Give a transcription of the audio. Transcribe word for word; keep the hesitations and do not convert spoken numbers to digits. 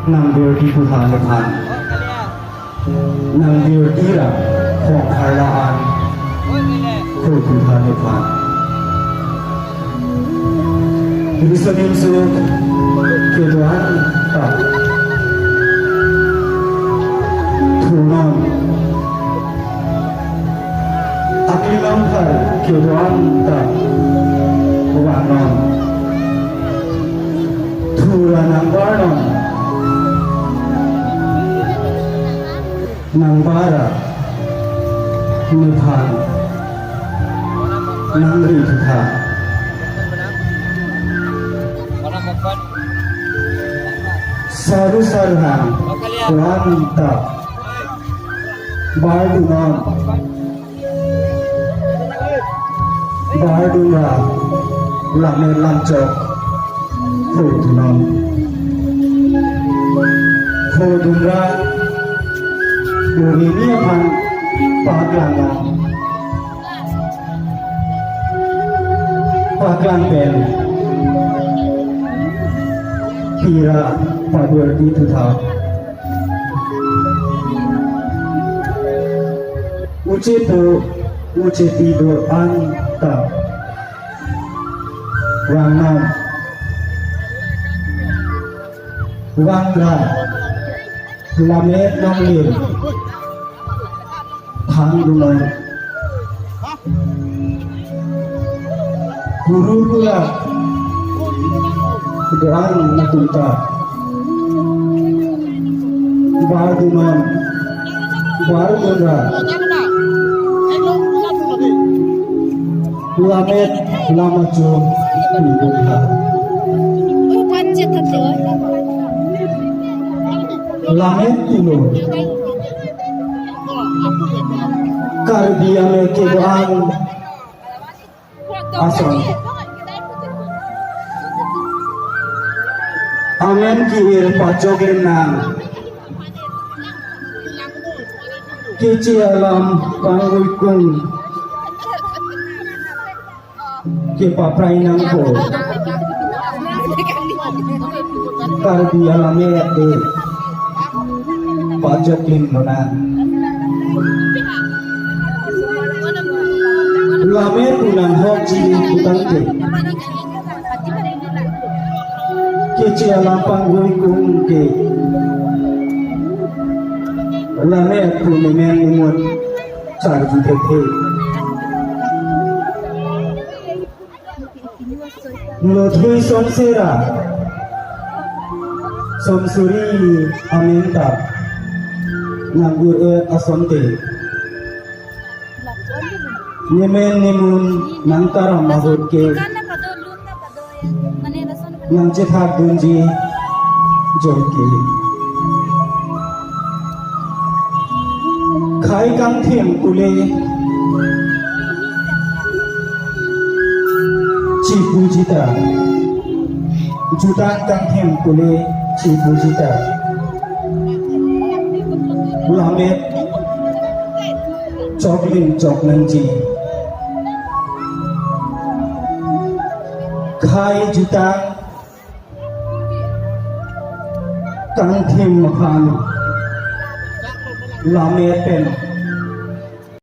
Nang birti putha nephan. Nang birti ra khongkharla an. Khoi putha nephan. Riso nimso kedo-an ta thunon. Akli lamphar kedo-an ta vangnon. Thu ra nangbarnon. Nangbar ra nephan nangri putha. Saru sarhang wan ta bardunon. Bardun ra lammet lamchok phodunon. Phodun ra uri ni aphan paklangnon. Paklang pen pira pabirti putha. Uche po, uche pi do-an ta vangnon. Vang ra lammet nanglir thangdunon. Huru hula do-an atum ta bardunon, bardun ra lammet lam acho pidun ha. Lammet pilo. Karbi Ame kedo-an ason. Amen ki-ir pachok lim nang. Keche alam pangvoikung kepaprai nangpo. Karbi alam e pachok lim lonang. Lammet pu nanghokji putangte, keche alam pangvoikung ke lammet pu nemen nimut charju thekthe. Lothui somsera somsuri amen ta nang-ur-et asonte, nemen nemun nangtaram ahut ke nangchethak dunji joi ke. Khei kangthim pule chipuji ta, jutang kangthim pule chipuji ta, lammet choklim chok nangji. Khei jutang kangthim aphan lammet pen